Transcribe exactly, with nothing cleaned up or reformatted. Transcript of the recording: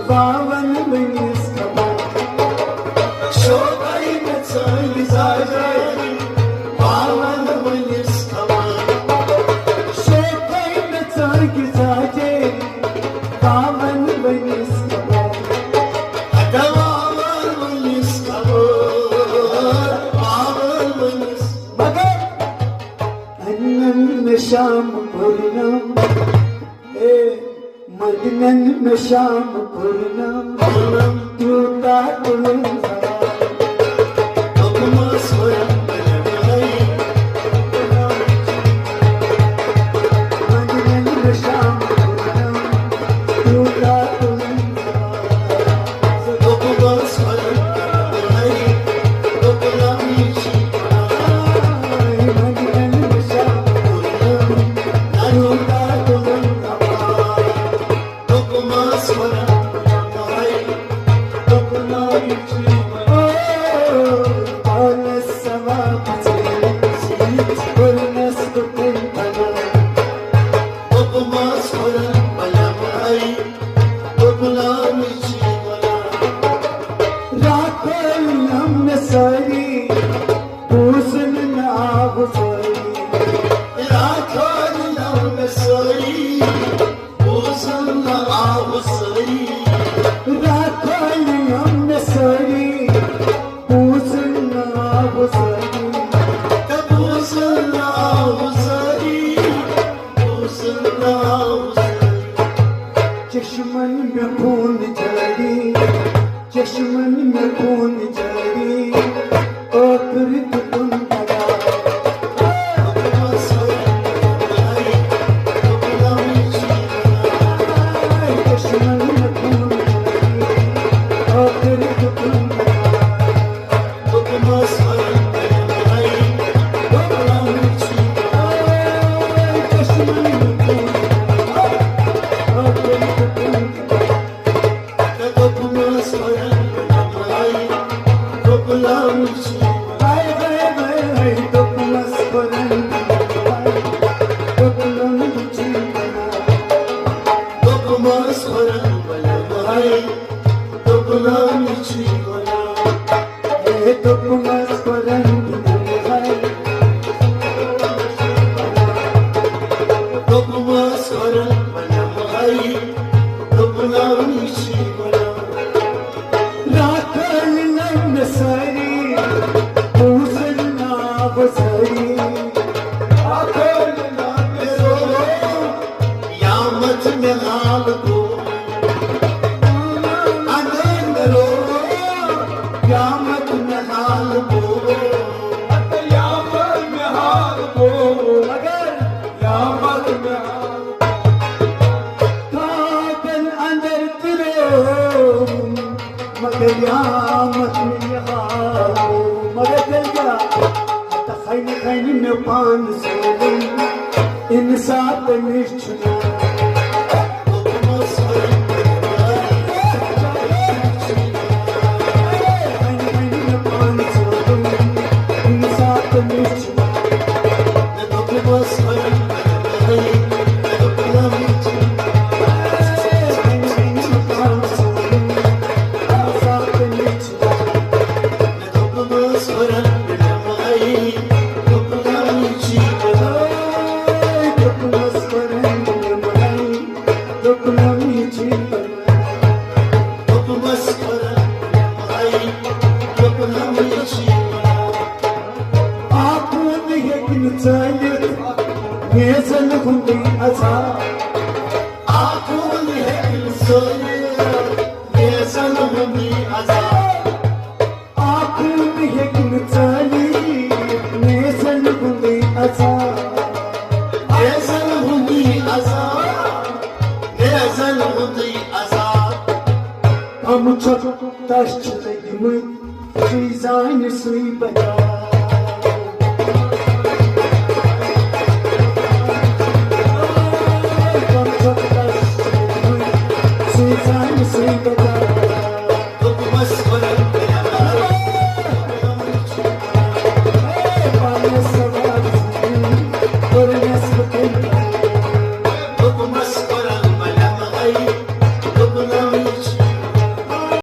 باون ؤنِس خبر، شوبے مےٚ ژٲلۍ زاجے۔ باون ؤنِس خبر، شوبے مےٚ ژٲلۍ زاجے۔ باون ؤنِس خبر، ہتا باون ؤنِس خبر، باون ؤنِس۔ مگر انن مےٚ شام پورنم، اے مدنن مےٚ شام پورنم، تیوٗتاہ تُلُن زمان۔ دوٚپمَس ہُرن بلے بلے، مدنن مےٚ شام پورنم، تیوٗتاہ تُلُن زمان۔ دوٚپمَس ہُرن بلے بلے، دوٚپنَم یہِ چھِ بوزن نہ آو سٲری۔ راتھ ہٲرۍ نم مےٚ سٲری، بوزن نہ آو سٲری۔ راتھ ہٲرۍ نم مےٚ سٲری، بوزن نہ آو سٲری۔ تہٕ بوزن نہ آو سٲری، بوزن نہ آو سٲری۔ چشمن مےٚ خوٗن جٲری، چشمن مےٚ خوٗن جٲری، ٲخٕر دیُتُن قرار۔ چشمن مےٚ خوٗن جٲری، ٲخٕر دیُتُن قرار۔ دوٚپمَس خۄداے، دوٚپمَس خۄداے، دوٚپنَم یہِ چھی وَنان۔ راتھ ٲلۍ نَم مےٚ سٲری، بوٗزٕنۍ ناو سٲری۔ راتھ ٲلۍ نَم مےٚ سٲری، قیامت مےٚ حال گوٚو۔ اگر نہٕ روو، قیامت مےٚ حال گوٚو۔ قیامت مےٚ حال گوٚو۔ اگر قیامت مےٚ حال گوٚو۔ خوابن اندر تہِ روو، مگر قیامت مےٚ حال گوٚو۔ مگر تیٚلہِ کیٛاہ؟ تہٕ ہَنہِ ہَنہِ مےٚ پانہٕ سوزُن، اِنسان تٔمِس چھُنہٕ۔ آخوٗن ہیٚکہِ نہٕ ژٲلِتھ نیزن ہُنٛدُے عذاب۔ آخوٗن ہیٚکہِ نہٕ ژٲلِتھ نیزن ہُنٛدُے عذاب۔ آخوٗن ہیٚکہِ نہٕ ژٲلِتھ نیزن ہُنٛدُے عذاب۔ نیزن ہُنٛدُے عذاب، نیزن ہُنٛدُے عذاب۔ کم چھکھ تس چھِ لٔگمٕتۍ، سُے زانہِ سُے بچاو۔ کم چھکھ تس چھِ لٔگمٕتۍ، سُے زانہِ سُے بچاو۔ دوٚپمس خۄدا